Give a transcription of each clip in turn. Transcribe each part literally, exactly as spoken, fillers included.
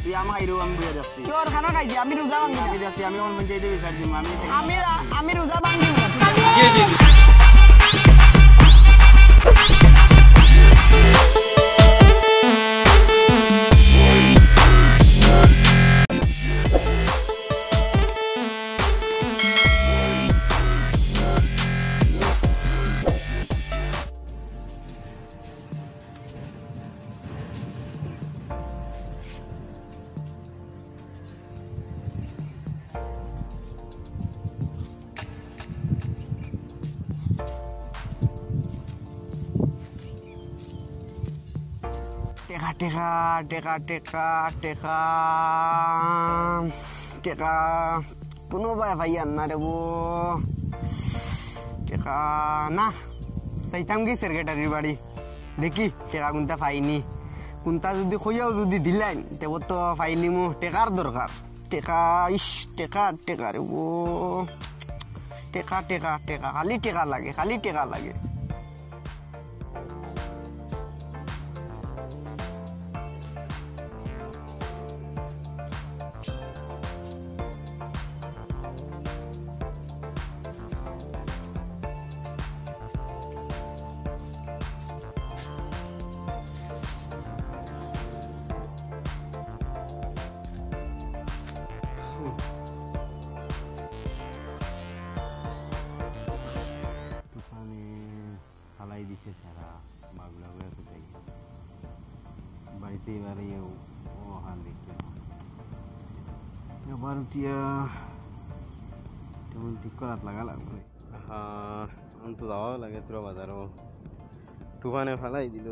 তুই আম খাইরু, আমি বুঝে যাচ্ছি। তোর খানা খাইছি, আমি রোজা ভাঙি না। আমি যাচ্ছি, আমি কোন পঞ্চায়েতে বিচার দিব, আমি আমি রা-, আমি রোজা ভাঙি না। টেকা, টেকা, টেকা, টেকা, টেকা, টেকা। কুনু উপায় পাইয়ার না রে বো। টেকা না, চাইতাম কি সেক্রেটারির বাড়ি। দেখি, টেকা কুনতা পাইনি। কুনতা যুদি কইয়াও যুদি দিলাইন, তেবো তো পাইলিমু। টেকার দরকার। টেকা, ইস, টেকা, টেকা রে বো। টেকা, টেকা, টেকা। খালি টেকা লাগে, খালি টেকা লাগে। তুফানে ফালাই দিছে সারা, বাগলা হয়ে আছে তাই। বাড়িতে এবারে ও, ও হান দেখতে না। এবার উঠিয়া তেমন ঠিক করাত লাগা লাগবে। হ্যাঁ, এখন তো যাওয়া লাগে তোরা বাজারও। তুফানে ফালাই দিল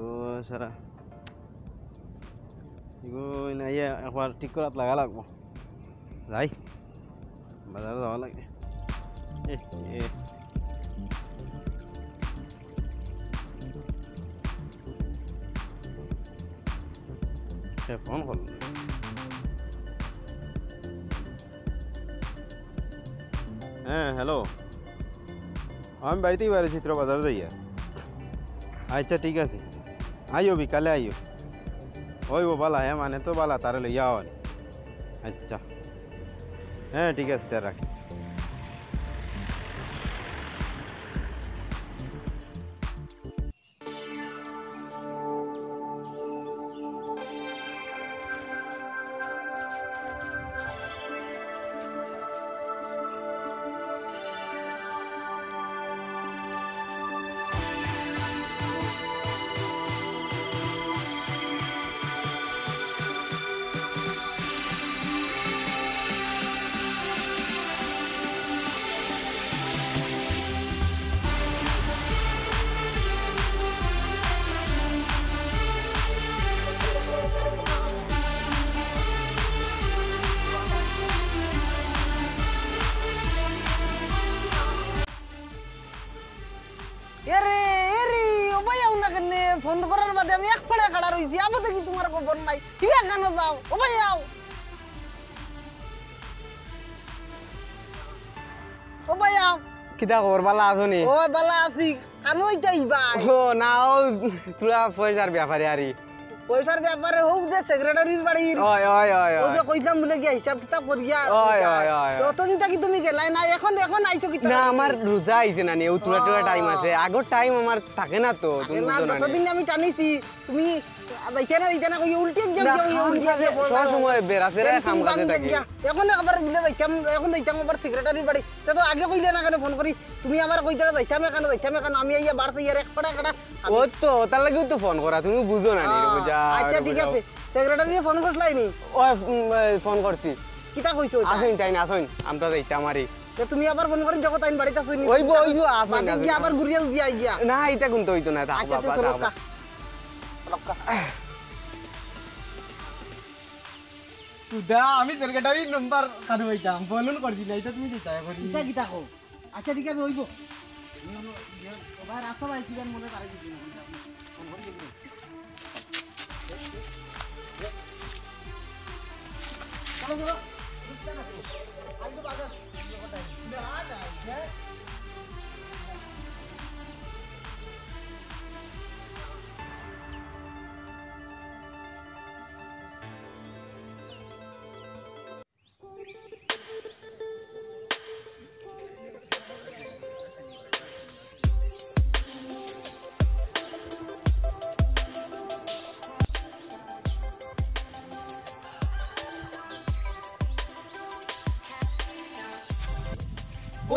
সারা। এগো, না, ইয়ে, একবার ঠিক করাত লাগা লাগবো। যাই, বাজারে যাওয়া লাগে। এ, এ। সে ফোন করলো। হ্যাঁ, হ্যালো। আমি বাড়িতেই বাইরে চিত্র বাজারে যাইয়া। আচ্ছা, ঠিক আছে, আইও, বিকালে আইও। ওই ও বালা, হ্যাঁ, মানে তো বালা, তারে লইয়া আওয়ানি। আচ্ছা, হ্যাঁ, ঠিক আছে, তার রাখি। এরে, এরে, ও ভাই, আও না কেনে? ফোন করার বাদে আমি এক ফাড়া খাড়া রইছি, আবো দেখি তুমার খবর নাই। কিবা কানো যাও, ও ভাই, আও। ও ভাই, আও। কিতা খবর, বালা আছো নি? ও, বালা আছি। কানো ইতা ইবায়? ও, না, ও, থুড়া পয়সার ব্যাপারে আরি। পয়সার ব্যাপারে হোক যে সেক্রেটারির বাড়ির। অয়, অয়, অয়, ও যে অয়। কইতাম বুলে গিয়া হিসাব কিতাব করিয়া অয়, অয়, অয়, অয়। অতদিন থাকি তুমি গেলায় না, এখন, এখন আইছো কিতা না, লাগি? আমার রোজা আইছে না নি, ও থুড়া থুড়া ও। টাইম আছে। আগর টাইম আমার থাকে না তো, তুমি আরে না, বুঝো না নি। যতদিন আমি টানিছি, তুমি যাইতা না, যাইতা না কই উল্টে গিয়া, না, গিয়া, খাম উল্টে খাজে গিয়া পড়লা। সব সময় বেড়া ফেরা তুমি খাম খাজে থাকি। গিয়া। এখন একবার বুলে যাইতাম, এখন যাইতাম আবার সেক্রেটারির বাড়ি। তে তো আগে কইলে না কেনে ফোন করি? তুমি আমার কইতারা যাইতাম এখানো, যাইতাম এখানো, আমি আইয়া বার চাইয়ার এক ফাড়া খাটা। ও তো, তার লাগিও তো ফোন করা, তুমি বুঝো না নি, আহ, বুঝা, আচ্ছা, ঠিক আছে। সেক্রেটারিরে ফোন করছলায় নি? ও, উম, এ, ফোন করছি। কিতা কইছো ওটা? আসইন, তাইন আসইন, আমরা যাইতাম আরি। তে তুমি আবার ফোন করি দেখো, তাইন বাড়িত আছইন নি? ওই বো, ওই বো, আসইন, বাদে আসইন। গিয়া আবার ঘুরিয়া উঠিয়া আইগিয়া। না, ইতা কুন্তা অইতো না, থাক, আচ্ছা, বাবা, তে থাক, চলো, বাবা। কা-, চলো, কা-, খুদা, আমি সেক্রেটারির নম্বর কারো পাইতাম, ফোন করছি না, ইটা তুমি দিতায় করি। ইটা কিতা কও? আচ্ছা, ঠিক আছে, অইবো। আমি অনো, ইয়ে, ও ভাই, রাস্তা ভাই, কিবা মনে তারে কিছু না, ফোন করি দেখি। চলো, চলো, ঢুকতে না তো। আজ তো বাজার। না, না, হ্যাঁ?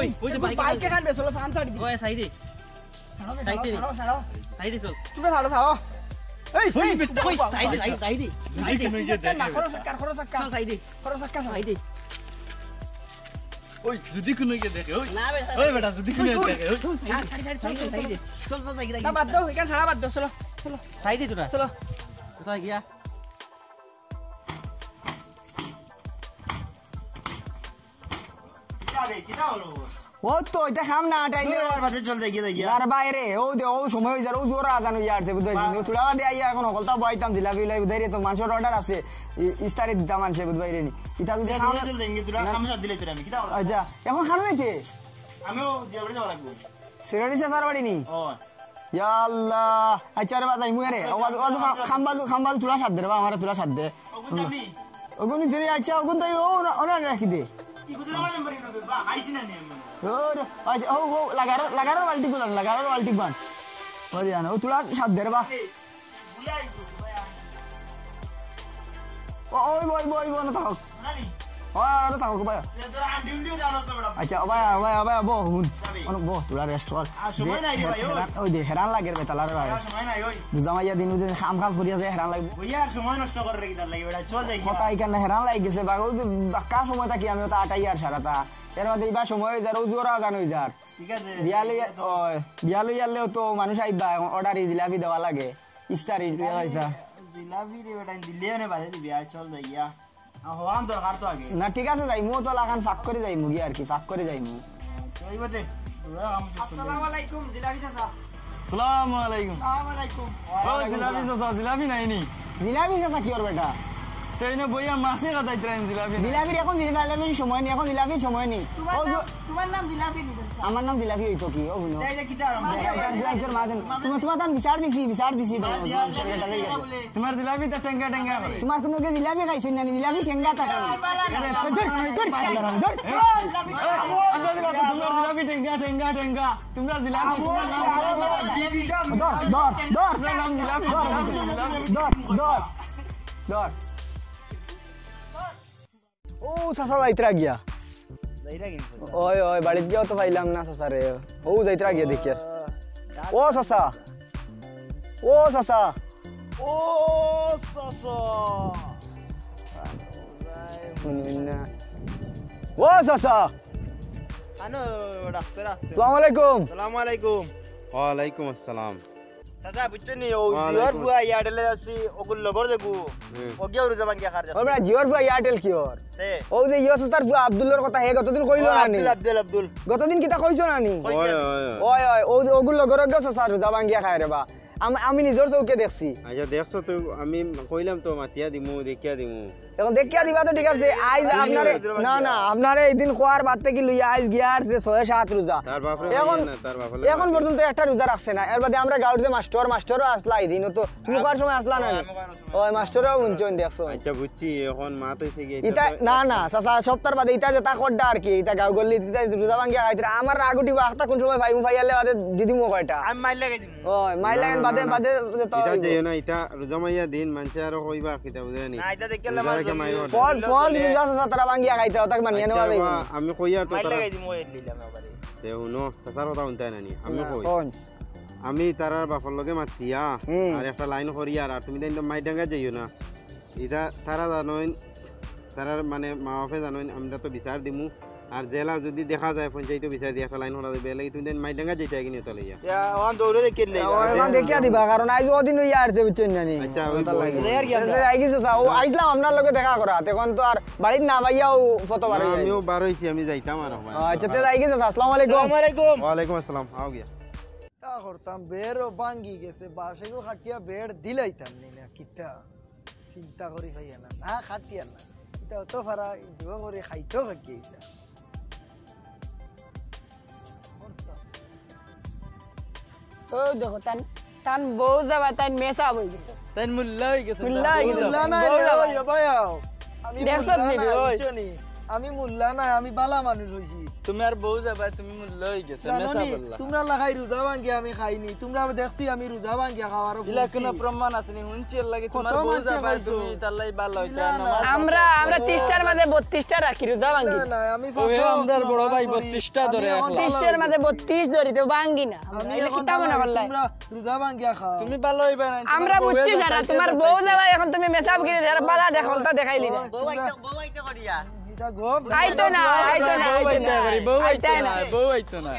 ওই, ওই যে বাইকে বাইকে খান। খান বে, চলো, ফান ছাড়ি দি। ওই, সাইডে। ছাড়ো বে, সাইডে। ছাড়ো, ছাড়ো, ছাড়ো। সাইডে চল। তোমরা ছাড়ো, ছাড়ো। এই, ওই, এই, ওই, বাবা। সাইডে, সাইডে, সাইডে। সাইডে। সাইডে। না, খরচ কার, খরচ কার। চল, সাইডে। খরচ কার, সাইডে। ওই, যদি কোনো গিয়ে দেখে, ওই। না বে, ওই বেটা, যদি কোনো গিয়ে দেখে, ওই। চল, সাইডে, সাইডে, সাইডে, সাইডে। চল, চল, সাইডে, সাইডে। না, বাদ দাও, এখানে ছাড়া বাদ দাও, চলো, চলো। সাইডে তোরা। চলো। কোথায় গিয়া? কিতা বে, কিতা হলো? ও তো, এটা খাম না, টাইলে। তোর আবার বাদে চল যাই, গিয়া যাই, গিয়া। আর বাইরে, ও দে, ও সময় হয়ে যার, ও জোর আজান হয়ে আসছে, বুঝতে পারছিস? বা- ও তোরা বাদে আইয়া এখন হকলতা বইতাম, জিলাপি, জিলাপি, ধরে তো মাংসর অর্ডার আছে, ই-, ইস্তারি দিতাম মানষে, বুঝতে পারলি নি? ইতা যদি এ, খাম তোরা চল যাই, তোরা না। খাম সাথ দিলে তোরা, আমি কিতা হলো? আচ্ছা, এখন খানো নাকি? আমিও দিয়া বাড়ি যাওয়া লাগবো। সেক্রেটারি স্যার বাড়ি নি? ও। ইয়া আল্লাহ। আচ্ছা রে বা, যাইমু রে। ও, ও, ও, খাম্বাল, খাম্বাল তুলা সাত দে রে বা, আমারে তুলা সাত দে। ওগুন দামি? ওগুন দিরে, আচ্ছা, ওগুন তো ও, ওরা, ওরা রাখি দে। কি বুঝলে আমার নাম্বার ইনো বা, আইছি না নি আমি। ও রে, আচ্ছা, ও, ও, লাগারো, লাগারো বালতি গুলান, লাগারো বালতি বান। ওরে জানো, ও তুলা সাত দে রে বা। এই, ভুলে আইছি, ভাই, আয়। ও, ওই, ওই, ওই, ওই, না থাক। ও, আরো থাকো, ভাই। আচ্ছা, ও ভাই, ও ভাই, ও ভাই, বহ, হুন। অনেক বহ, তোরা রেস্ট কর। আর সময় নাই রে ভাই, ওই। হেরান, ওই দে, হেরান লাগে রে বেটা, রে ভাই। আর সময় নাই, ওই। বুঝলাম, আইয়া দিন বুঝে খাম খাম করিয়া যায়, হেরান লাগবো। ওই আর সময় নষ্ট করে রেখে তার লাগি, বেটা, চল যাই। কথা এখানে হেরান লাগি গেছে, বা ওই যে বাক্কা সময় থাকি আমি ওটা আটাই আর সারাটা। এর মধ্যে ইবা সময় হয়ে যার, ও জোর আজান হয়ে যার। ঠিক আছে। বিয়ালে, ওই, বিয়ালে ইয়ালেও তো মানুষ আইবা, অর্ডার জিলাপি দেওয়া লাগে। ইস্তারি, জিলাপি রে বেটা, দিলে নে বাদে দিবি, আর চল যাই গিয়া। আ, হওয়ান দরকার তো আগে। না, ঠিক আছে, যাইমু তো লাখান ফাঁক করি যাইমু গিয়া আর কি, ফাঁক করি যাইমু। তো এই বাদে, তোরা কাম শেষ করলি। আসসালামু আলাইকুম, জিলাপি চাচা। সালামু আলাইকুম। সালামু আলাইকুম। ও, জিলাপি চাচা, জিলাপি নাই নি? জিলাপি চাচা কি ওর বেটা? তো এই না বইয়া মাসে কাটাইতে রাখেন জিলাপি নাই। জিলাপির এখন জিলাপি, জিলাপির সময় নেই, এখন জিলাপির সময় নেই। তোমার ও, নাম, জো- তোমার নাম জিলাপি নি? আমার নাম জিলাপি হইতো কি? ও, হুনো। এই যে কিতা আরম্ভ? এই, এই, এই, তোর মা দেন। তোমার, তোমার তান বিচার দিছি, বিচার দিছি, তোমার সেক্রেটারি গেছে। তোমার জিলাপি তো টেঙ্গা টেঙ্গা করে। তোমার কোনো কে জিলাপি খাইছো না নি? জিলাপি টেঙ্গা থাকে না। আরে, ধর, ধর, ধর। এই, আচ্ছা, দিবা তো, তোমার জিলাপি টেঙ্গা, টেঙ্গা, টেঙ্গা। তোমরা জিলাপি, তোমার নাম ধর, ধর, ধর। তোমরা নাম জিলাপি, জিলাপি, জিলাপি। ধর, ধর, ধর। ও চাচা যাইতরা গিয়া। যাইরা কিন্তু। ওই, ওই, বাড়িত গিয়াও তো পাইলাম না চাচারে। ও যাইতরা গিয়া দেখিয়া। ও চাচা। ও চাচা। ও চাচা। শুনবেন না। ও চাচা। আনো, রাখতে, রাখতে। আসসালামু আলাইকুম। আসসালামু আলাইকুম। ওয়ালাইকুম আসসালাম। চাচা, বুঝছো নি, ও ওয়ালাইকুম। জিওর বুয়া এয়ারটেলে আছি, ওগুর লগর দেখু, হুম। ওগিয়াও রোজা ভাঙ্গিয়া খার ও বেটা, জিওর বুয়া এয়ারটেল কি ওর? তে। ও যে ইয়ো চাচার বুয়া আব্দুল্লর কথা, হে গতদিন কইলো ও, না নি? আব্দুল, আব্দুল, আব্দুল। গতদিন কিতা কইছো না নি? কইছে। ওই, ওই, ওই। ওই, ওই, ও যে ওগুর লগর ওগিয়াও চাচা রোজা ভাঙ্গিয়া খায় রে বা। আম-, আমি নিজর চউখে দেখছি। আচ্ছা, দেখছো তো, আমি কইলাম তো মাতিয়া দিমু, দেখিয়া দিমু। এখন দেখিয়া দিবা তো ঠিক আছে, আইজ আমি আপনারে, রোজা না, রাখি না, না। আপনারে এই দিন খোয়ার বাদ থাকি লইয়া আইজ গিয়া আর যে ছয় সাত রোজা। তার বাপরে এখন, কইয়া না, তার বাপরে এখন মাতিয়া। পর্যন্ত একটা রোজা রাখছে না। এর বাদে আমরা গাঁওর যে মাস্টর, মাস্টরও আসলা এই দিনও তো, তুমি আম-, কওয়ার সময় আসলা না ও, নি? আমি কওয়ার সময় ওই আসলাম। মাস্টরও হুনছইন দেখছো। আচ্ছা, বুঝছি, এখন মাত হইছে কি, ইতা, এটা তো না, না, চাচা, সপ্তাহর বাদে ইতা যেটা করডা আর কি, ইতা গাঁও গল্লি, ইতা রোজা ভাঙ্গিয়া খাইতরা, আমার রাগ উঠিবো, আখতা কোন সময় পাইমু, পাইয়ালে বাদে দিদিমু কয়টা। আমি মাইর লাগাই দিমু। ওই, মাইর না, লাগাইন না, বাদে, না, না। বাদে, বাদে তো ইতা আইবো। যাইও না, ইতা রোজা মাইয়া দিন, মানষে আরো কইবা কিতা, বুঝলে নি? না, ইতা দেখিয়া রোজা আমার রেখে মাইর মাইর করো। ফল, ফল, রোজা চাচা তারা ভাঙ্গিয়া খাইতরা, ওটা মানিয়া আচ্ছা, নেওয়া বা, যাইবো। আমি কইয়ার তো মাইর তারা লাগাই দিমু, ওই দিলাম একবারে। তে হুনো, চাচার কথা হুনতায় না নি? আমি না, কই। কোন? আমি তারার বাপর লগে মাতিয়া, হুম। আর একটা লাইন করিয়ার, আর তুমি তাইন তো মাইর ডাঙ্গা যাইও না। ইতা তারা জানইন, তারার মানে মা বাপে জানইন, আমরা তো বিচার দিমু। আর জেলা যদি দেখা যায় পঞ্চায়েত বিচার দিয়া একটা লাইন করা যাইবো, এর লাগি তুমি তাইন মাইর ডাঙ্গা যাইতায় কিনি ওটা লইয়া। ইয়া, ওখান দৌড়ে দেখিয়ে দিলে। ওখান দেখিয়া দিবা, কারণ আইজ ও দিন হইয়া আরছে, বুঝছইন না নি? আচ্ছা, ওই ওটা বই। লাগি। যাই আর কি আমরা? আইগি চাচা, ও আইসলাম আপনার লগে দেখা করা, এখন তো আর বাড়িত না পাইয়াও ফটো বার না, হইয়া আমিও আইছি। বার হইছি, আমি যাইতাম আর। ও, আচ্ছা, তে যাইগি চাচা, আসসালামু আলাইকুম। আসসালামু আলাইকুম। ওয়ালাইকুম আসসালাম, আও গিয়া। তা করতাম, বেড়ও ভাঙ্গি গেছে, বাঁশেগু কাটিয়া বেড় দিলাইতাম নি না, কিতা? চিন্তা করি পাইয়া না, না কাটিয়া না। ইতা অত ফারা জুয়া করি খাইতো কাটিয়া ইতা। ও দেখো, তান, তান বউ যাবা, তান মেসাব হই গেছে। তান মুল্লা হই গেছে। মুল্লা হই গেছে। মুল্লা না বউ রে, যাবা। ওই, ভাই, আও। আমি দেখছত মুল্লা নি না, ওই? বুঝছো নি? আমি মুল্লা নায়, আমি বালা মানুষ অইছি। তুমি আর বউ যাবা, তুমি মুল্লা অই গেছো, জানো মেসা নি, বললা। তোমরা লাখাই রোজা ভাঙ্গি আমি খাইনি, তোমরা দেখছি আমি রোজা ভাঙ্গিয়া খাওয়ার ইলা কোনো প্রমাণ আছে নি? হুনছি এর লাগি তোমার বউ যাবা, তুমি তার লাগি বালা অইতা। আমরা, আমরা তিরিশটার মাঝে বত্রিশটা রাখি রোজা ভাঙ্গি। না, না, আমি আমরার বড় ভাই বত্রিশটা ধরে একলা। তিরিশর মাঝে বত্রিশ ধরি, তো ভাঙ্গি না। আমি এটা কিতা মনে করলাই? তোমরা রোজা ভাঙ্গিয়া খাও। তুমি বালা অইবা না, আমরা বুঝছি সারা, তোমার বউ যাবা, এখন তুমি মেসাব গিরি ধরে বালা দেখো, তা দেখাইলি না। বউ আইতে, বউ আইতে করিয়া। আইতো না, আইতো না, আইতো না। বউ আইতো না, বউ আইতো না।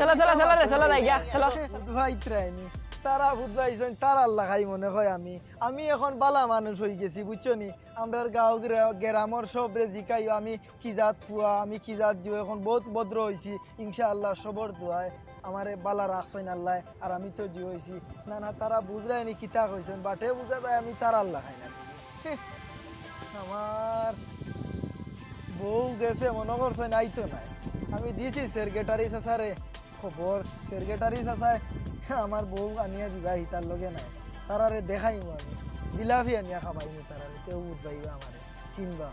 চলো, চলো, চলো রে, চলো যাই গিয়া, চলো। বুধবাই ত্রাইনি। তারা বুধবাইছইন, তারার লাখাই মনে হয় আমি। আমি এখন বালা মানুষ অই গেছি, বুঝছো নি? আমরার গাঁও গ্রা-, গ্রামর সবরে জিকাইও আমি কি জাত পুয়া, আমি কি জাত জিও, এখন বহুত ভদ্র অইছি। ইনশাআল্লাহ সবর দোয়ায় আমারে বালা রাখছইন আল্লায়, আর আমি তো জিও অইছি। না, না, তারা বুঝরায় নি কিতা কইছইন, বাটে বুঝা যায় আমি তারার লাখাই না। আমার বউ গেছে মনে করছইন আইতো নায়। আমি দিছি সেক্রেটারি চাচারে খবর, সেক্রেটারি চাচায় আমার বউ আনিয়া দিবা, হিতার লগে নাই। তারারে দেখাইমু আমি, জিলাপি আনিয়া খাবাইমু তারারে, তেউ বুঝবাইবা আমারে, চিনবা।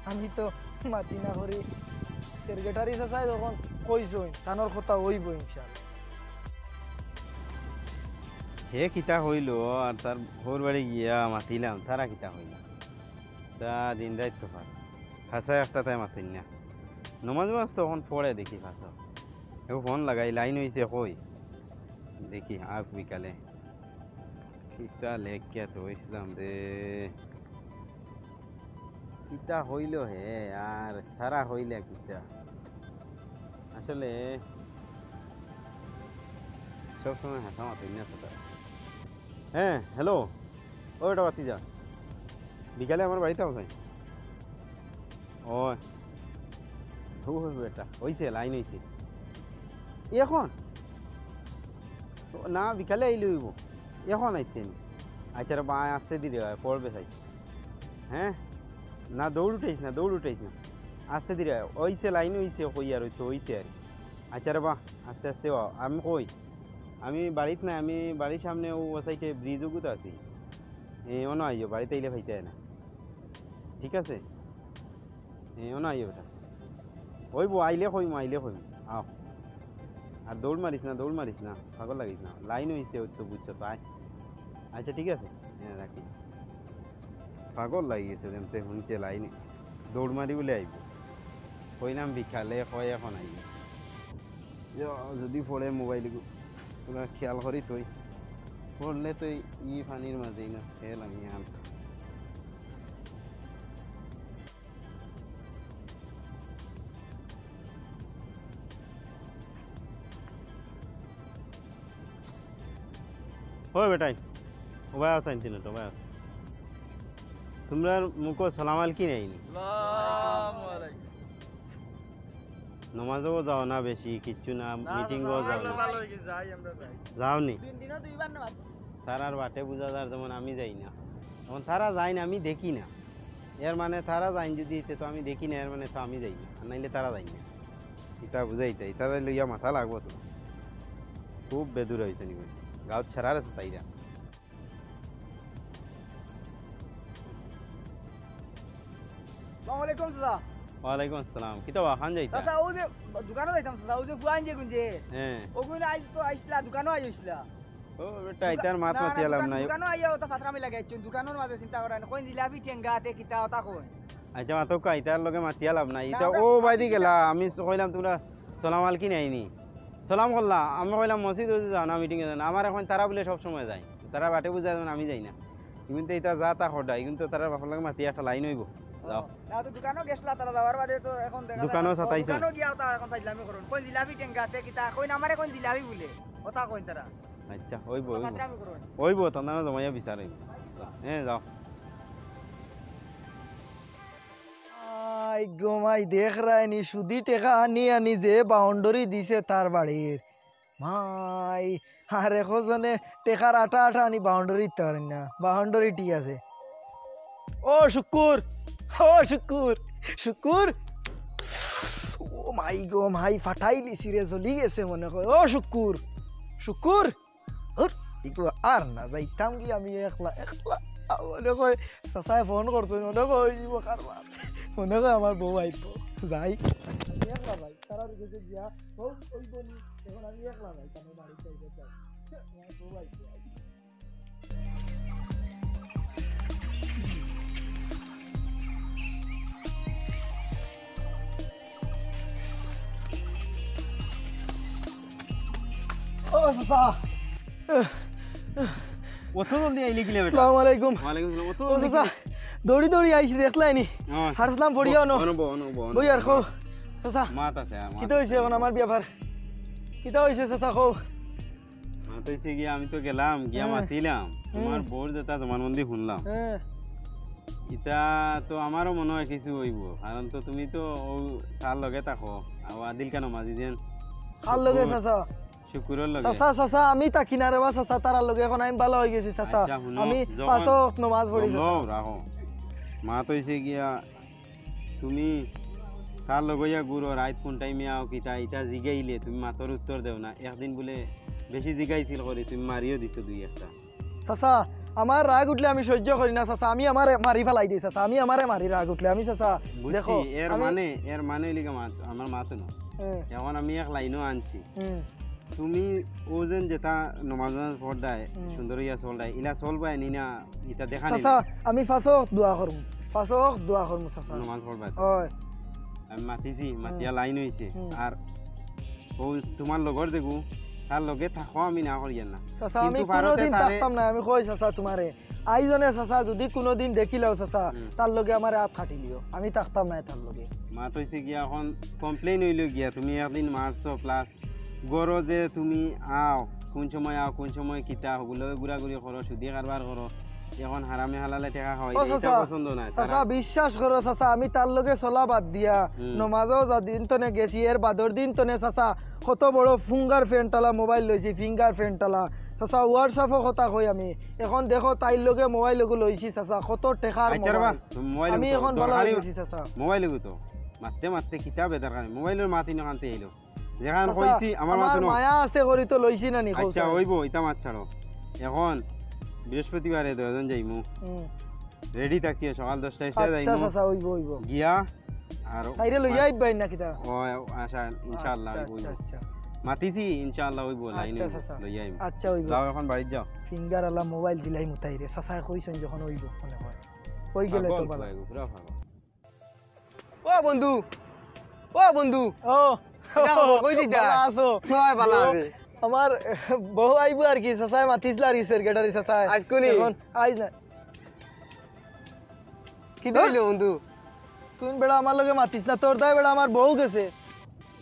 আমি তো মাতি না করি, সেক্রেটারি চাচায় যখন কইছইন, তানর কথা অইবো ইনশাআল্লাহ। হে কিতা কইলো, আর তার হউর বাড়ি গিয়া মাতিলাম, তারা কিতা কইলা? তা দিন রাইত তো পার। হাছা একটা তাই মাতইন না। নমাজ নমাজ তো অখন পড়ে দেখি হাছা। এও ফোন লাগাই, লাইন অইছে কই? দেখি, আউক বিকালে। কিতা লেখিয়া তো অইছিলাম রে। কিতা কইলো হে, আর তারা কইলা কিতা? আসলে সবসময় হাছা মাতইন না তো তারা। হ্যাঁ, হ্যালো। ও বেটা, বাতি যা। বিকালে আমার বাড়িত আও। ও। ও বেটা, অইছে, লাইন অইছে। এখন? না, বিকালে আইলে অইবো। এখন আইছে নি? আচ্ছা রে বা, আস্তে ধীরে আয়, পড়বে চাই। হ্যাঁ? না, দৌড় উঠাইস না, দৌড় উঠাইস না। আস্তে ধীরে আয়। অইছে, লাইন অইছে, কই আর অইছে, অইছে আর। আচ্ছা রে বা, আস্তে আস্তে আও। আমি কই? আমি বাড়িত নাই, আমি বাড়ির সামনে ও, ও সাইডে ব্রিজ ওগুত আছি। এ, অনো আইও, বাড়িত আইলে পাইতায় না। ঠিক আছে? এ, অনো আইও বেটা। অইবো, আইলে কইমু, আইলে কইমু। আও। আর দৌড় মারিস না, দৌড় মারিস না, পাগল লাগিস না। লাইন অইছে, অইতো বুঝছো তাই। আচ্ছা, ঠিক আছে? হ্যাঁ, রাখি। পাগল লাগি গেছে, যেমতে হুনছে লাইন অইছে। দৌড় মারি বুলে আইবো। কইলাম বিকালে, কয় এখন আইবো। ইয়া, যদি পড়ে মোবাইল গু-, তোরা খেয়াল করি তুই। পড়লে তুই ই পানির মাঝেই না, খেয়াল আমি আর। ওই বেটাই, উবাই আছ আনছি না তো, উবাই আছ। তোমরার মুখো সালাম আলকি নাই নি? সালাম আলাইকুম। নমাজও যাও না বেশি, কিচ্ছু না, না, মিটিংও না, যাও না। ভালো হয়ে গেছে, যাই আমরা যাই। যাও নি? তিন দিনও দুইবার নামাজ। তারার বাটে বুঝা যার যেমন আমি যাই না, তখন তারা যাইন আমি দেখি না। এর মানে তারা যাইন যদি, তে তো আমি দেখি না, এর মানে তো আমি যাই না, আর নাইলে তারা যাইন না। ইতা বুঝাইতা, ইতারে লইয়া মাথা লাগবো তো। খুব বেদুরা অইছে নি ভাই। গাঁওত ছাড়ার আছে তাইরা। আসসালামু আলাইকুম চাচা। ওয়ালাইকুম আসসালাম। কিতা বা, খান যাইতা? চাচা, অউ যে দোকানো যাইতাম চাচা, অউ যে ফুয়াইন যে গুঞ্জে। হ্যাঁ। অগুইন আইজ তো আইছলা, দোকানো আইছলা। ও বেটা, ইতার মাত মাতিয়া লাভ নাই। দোকানো আইয়া ওটা ফাতরামি লাগাইছইন, দোকানর মাঝে চিন্তা করেন, কইন জিলাপি টেঙ্গা তে কিতা ওটা কইন। আচ্ছা, মাতউক্কা, ইতার লগে মাতিয়া লাভ নাই। ইতা ও বাইদি গেলা, আমি স-, কইলাম তোমরা সালাম আলকি নাই নি। সালাম করলা, আমি কইলাম মসজিদ অইছে যাও না, মিটিংয়ে যাও না। আমারে কইন তারা বুলে সব সময় যায়। তারা বাটে বুঝা যাইন আমি যাই না। ইগুইন তো ইতা যা তা খড্ডা, ইগুইন তো তারার বাপর লগে মাতিয়া একটা লাইন অইবো। যাও। না তো দোকানো গেছলা, তারা যাওয়ার বাদে তো এখন দেখা দোকানো যায়। সাতাইছো। দোকানো গিয়া ওটা এখন ফাইজলামি করইন। কইন জিলাপি টেঙ্গা তে কিতা, কইন আমারে কইন জিলাপি বুলে। ওটা কইন তারা। আচ্ছা, অইবো, অইবো। ফাতরামি করইন। অইবো, তান্দানো জমাইয়া বিচার অইবো। হ্যাঁ, যাও। আই গো মাই, দেখরায় নি, সুদি টেকা আনি আনি যে বাউন্ডারি দিছে তার বাড়ির। মাই, আরে কজনে টেকার আটা আটা আনি বাউন্ডারি দিতা পারইন না, বাউন্ডারি ঠিক আছে। ও শুক্কুর, ও শুক্কুর, শুক্কুর। ও মাই গো মাই, ফাটাইলিছি রে, জ্বলি গেছে মনে কয়। ও শুক্কুর, শুক্কুর। হুর, ইগু আর না যাইতাম কি আমি একলা, একলা। মনে কয়, চাচায় ফোন করতো, মনে কয়, ইগু কারবার। মনে হয় আমার বউ আইব। যাই, আমি একলা যাই, তারার গেছে গিয়া বউ ওই বলি, এখন আমি একলা যাই, কারণ বাড়ি যাইতে চাই। আমার বউ আইব। ও চাচা। অত জলদি আইলে কিলা বেটা? আসসালামু আলাইকুম। ওয়ালাইকুম সালাম। অত ও জলদি চাচা, কিলা? দৌড়ি দৌড়ি আইছি, দেখলায়নি? হ্যাঁ। হারছিলাম পড়িয়া অনো। অনো বও, অনো বও, অনো বও। বই আর কও। চাচা, মাত আছে, মাত কিতা হইছে আছে। এখন আমার ব্যাপার? কিতা হইছে চাচা, কও। মাত হইছে গিয়া, আমি তো গেলাম, গিয়া হ্যাঁ। মাতিলাম। তোমার হুম। বউর যেটা জমানবন্দি শুনলাম। হ্যাঁ। ইটা তো আমারও মনে হয় কিছু হইব, কারণ তো তুমি তো ও তার লগে থাকো, আর আদিল কেন মাঝি যেন কার লগে শুকুর, চাচা? শুকুরর লগে। চাচা, চাচা, আমি থাকি না রে বা চাচা, তারার লগে এখন আমি ভালো হয়ে গেছি চাচা। আচ্ছা, হুনো, আমি যখন পাঁচ ওয়াক্ত নামাজ পড়ি গম চাচা। লও, রাখো। মাত হইছে গিয়া, তুমি তার লগে ইয়া ঘুরো, রাইত কোন টাইমে আও, কিতা, ইটা জিগাইলে তুমি মাতর উত্তর দেও না। একদিন বুলে বেশি জিগাইছিল করি, তুমি মারিও দিছো দুই একটা। চাচা, আমার রাগ উঠলে আমি সহ্য করি না চাচা, আমি আমারে মারি ফালাই দেই চাচা, আমি আমারে মারি রাগ উঠলে আমি চাচা। বুঝছি, দেখো, এর আমি মানে, এর মানে হইলে গি মাত, আমার মাত না। হ্যাঁ। এখন আমি এক লাইনও আনছি। হুম। তুমি ও যেন যেটা নমাজ নমাজ পড়দায়, হুম। সুন্দর হইয়া চলদায়, ইলা চলবায় নি না, ইটা দেখা চাচা, নিলে। আমি পাঁচ ওয়াক্ত দোয়া করমু, পাঁচ ওয়াক্ত দোয়া করমু চাচা। নমাজ পড়বায় তো। হয়। আমি মাতিছি, হুম। মাতিয়া লাইন হইছে। হুম। আর ও তোমার লগর দেখু, তার লগে থাকো, আমি না করিয়ার না। চাচা, আমি কিন্তু ভারতে কোনোদিন তারে থাকতাম না, আমি কই চাচা তোমারে। আইজনে চাচা, যদি কোনোদিন দেখিলাও চাচা, হুম। তার লগে আমারে আত কাটিলিও, আমি থাকতাম না তার লগে। মাত হইছে গিয়া, এখন কমপ্লেইন হইল গিয়া, তুমি একদিন মারছো, প্লাস ঘরো যে তুমি আও, কোন সময় আও, কোন সময় কিতা, হগুলো ঘুরাঘুরি করো, সুদি কারবার করো, এখন হারামে হালালে টেকা খাওয়াই, ও ইটা চাচা, পছন্দ নাই। চাচা, তারা বিশ্বাস করো চাচা, আমি তার লগে চলা বাদ দিয়া, হুম। নমাজও যা দিন তনে গেছি, এর বাদর দিন তনে চাচা, কত বড় ফিঙ্গার প্রিন্ট আলা মোবাইল লইছি, ফিঙ্গার প্রিন্ট আলা। চাচা, WhatsApp-ও কথা কই আমি, এখন দেখো তাইর লগে মোবাইল ওগু লইছি চাচা, কত টেকার আচ্ছা রে বা, মোবাইল। মোবাইল আমি ওগু তো এখন ভালো দরকারি, হয়ে গেছি চাচা। মোবাইল ওগু তো মারতে মারতে কিতা বেদরকার, মোবাইলর মাত ইনো কানতে আইলো। যেখান চাচা, কইছি, আমার আমার মাত হুনো। মায়া আছে করি তো লইছি না নি, কও আচ্ছা, চাই। হইব, ইতা মাত ছাড়ো। এখন বৃহস্পতিবারে দুইজন যাইমু। হুম। রেডি থাকিও, সকাল দশটায় আচ্ছা, যাইমু। চাচা, হইব, হইব। গিয়া, আর তাইরে লইয়া মা-, আইবাই না কিতা? ও, আচ্ছা, ইনশাআল্লাহ, আচ্ছা, হইব, আচ্ছা, হইব। আচ্ছা। মাতিছি, ইনশাআল্লাহ, হইব, লাইনে আচ্ছা, হইব, চাচা। লইয়া আইমু। আচ্ছা, হইব। যাও, এখন বাড়িত যাও। ফিঙ্গার আলা মোবাইল দিলাইমু তাইরে, চাচায় কইছইন যখন হইব, মনে হয়। হই গেলে তো পাগল, ভালো। পাগল, পুরা পাগল। ও বন্ধু, ও বন্ধু। ও, কিতা খবর? কই দিতা? ভালা আছো? হয়, ভালা আছি। আমার বউ আইবো আর কি, চাচায় মাতিছিল আর কি, সেক্রেটারি চাচায়। আইজকু নি? এখন আইজ না। কিতা অইলো বন্ধু? তুই বেটা আমার লগে মাতিস না, তোর দায় বেটা আমার বউ গেছে।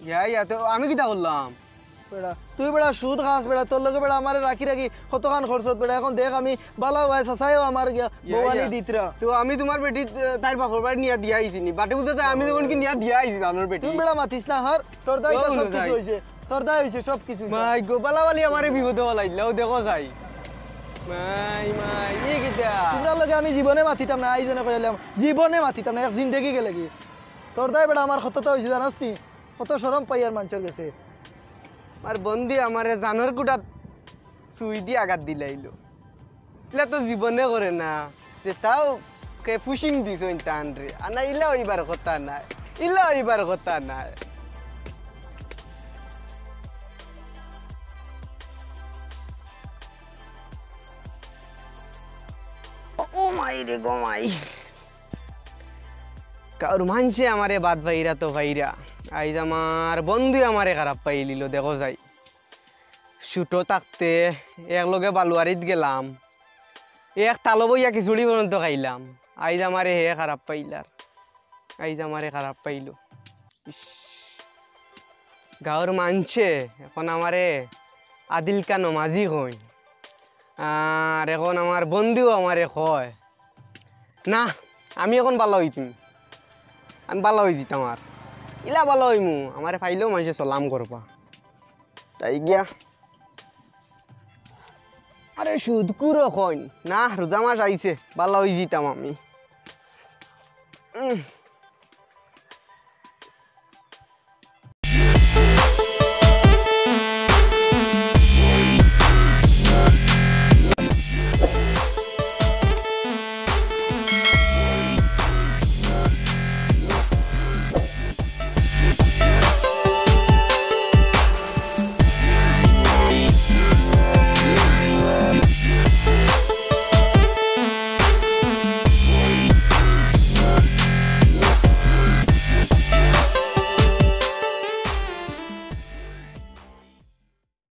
ইয়া, ইয়া, তো আমি কিতা করলাম? বেটা, তুই বেটা সুদ খাস বেটা, তোর লগে বেটা আমারে রাখি রাখি কতখান খরচত বেটা। এখন দেখ আমি বালা ভাই চাচায়ও আমার গিয়া ইয়া, বউ আনি ইয়া। দিতরা। তো আমি তোমার বেটি, আহ, তাইর বাপর বাড়ি নিয়া দিয়া আইছি নি। বাটে বুঝতে আমি তখন কি নিয়া দিয়া আইছি জানোর বেটি। তুই বেটা মাতিস না হার, তোর দায় ও, তো সব কিছু হইছে। তোর দায় হইছে সব কিছু। মাই গো, বালা বালি আমারে বিপদে ফালাইলা, ও দেখো যাই। মাই, মাই, ই কিতা? তোমরার লগে আমি জীবনে মাতিতাম না, আইজনে কইলাম, জীবনে মাতিতাম না, এক জিন্দেগি গেলে কি? তোর দায় বেটা আমার কতটা হইছে জানোস নি? কত শরম পাই আর মানষর গেছে। আর বন্দি আমারে জানোর কুটাত সুই দি আঘাত দিলাইলো। ইলা তো জীবনে করে না, যে তাও কে পুশিং দিছইন তানরে। আনা ইলা অইবার কথা নায়, ইলা অইবার কথা নায়। ও মাই রে গো মাই। কাউর মানষে আমারে বাদ পাইরা তো পাইরা, আইজ আমার বন্ধু আমারে খারাপ পাইলিলো, দেখো যাই। ছোট থাকতে একলগে বালুয়ারিত গেলাম, এক তালো বইয়া খিচুড়ি পর্যন্ত খাইলাম, আইজ আমারে হে খারাপ পাইলার, আইজ আমারে খারাপ পাইলো। ইস, গাঁওর মানষে এখন আমারে আদিলকা নমাজি কইন, আর এখন আমার বন্ধুও আমারে কয়, না, আমি এখন বালা অইছি, আমি বালা অই যিতাম আর। ইলা বালা অইমু, আমারে পাইলেও মানষে সালাম করবা। তাই গিয়া। আরে সুদখুরও কইন, না, রোজা মাস আইছে, বালা অই যিতাম আমি। উম,